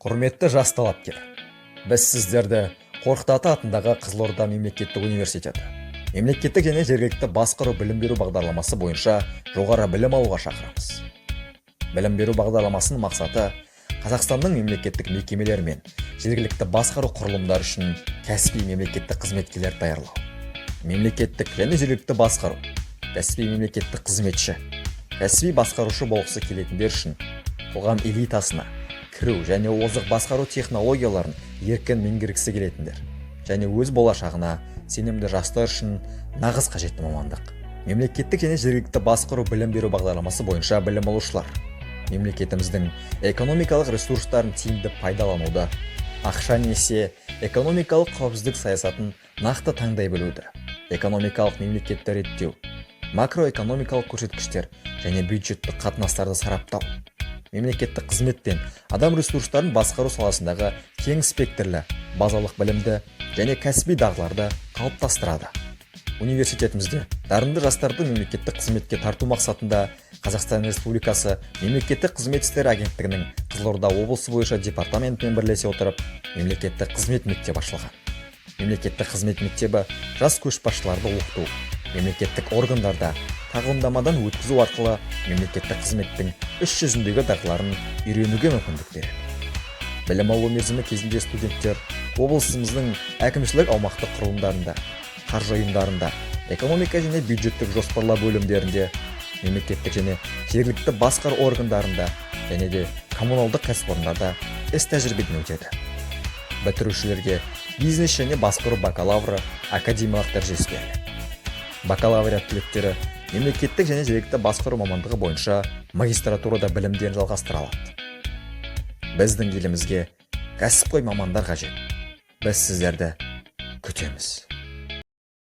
Құрметті жас талапкер, біз сіздерді Қорқыт ата атындағы Қызылорда мемлекеттік университеті мемлекеттік және жергілікті басқару білім беру бағдарламасы бойынша жоғары білім алуға шақырамыз. Білім беру бағдарламасының мақсаты – Қазақстанның мемлекеттік мекемелері мен жергілікті басқару құрылымдары үшін кәсіби мемлекеттік қызметкерлер даярлау. Мемлекеттік және жергілікті басқару, кәсіби мемлекеттік қызметші, кәсіби басқарушы болғысы келетіндер үшін, қоғам элитасына кіру және озық басқару технологияларын еркін меңгергісі келетіндер және өз болашағына сенімді жастар үшін нағыз қажетті мамандық. Мемлекеттік және жергілікті басқару білім беру бағдарламасы бойынша білім алушылар мемлекетіміздің экономикалық ресурстарын тиімді пайдалануды, ақша, несие, экономикалық қауіпсіздік саясатын нақты таңдай білуді, экономикалық мемлекетті реттеу, макроэкономикалық көрсеткіштер және бюджеттік қатынастарды сараптау, мемлекеттік қызмет пен адам ресурстарын басқару саласындағы кең спектрлі базалық білімді және кәсіби дағдыларды қалыптастырады. Университетімізде дарынды жастарды мемлекеттік қызметке тарту мақсатында Қазақстан Республикасы Мемлекеттік қызмет істері агенттігінің Қызылорда облысы бойынша департаментімен бірлесе отырып, мемлекеттік қызмет мектебі ашылған. Мемлекеттік қызмет мектебі жас көшбасшыларды оқыту, мемлекеттік органдарда тағылымдамадан өткізу арқылы мемлекеттік қызметтің іс жүзіндегі дағдыларын үйренуге мүмкіндік береді. Білім алу мерзімі кезінде студенттер облысымыздың әкімшілік аумақтық құрылымдарында, қаржы ұйымдарында, экономика және бюджеттік жоспарлау бөлімдерінде, мемлекеттік және жергілікті басқару органдарында және де коммуналдық кәсіпорындарда іс тәжірибеден өтеді. Бітірушілерге бизнес және басқару бакалавры академиялық дәрежесі беріледі. Бакалавриат түлектері мемлекеттік және жергілікті басқару мамандығы бойынша магистратурада білімдерін жалғастыра алады. Біздің елімізге кәсіпқой мамандар қажет. Біз сіздерді күтеміз.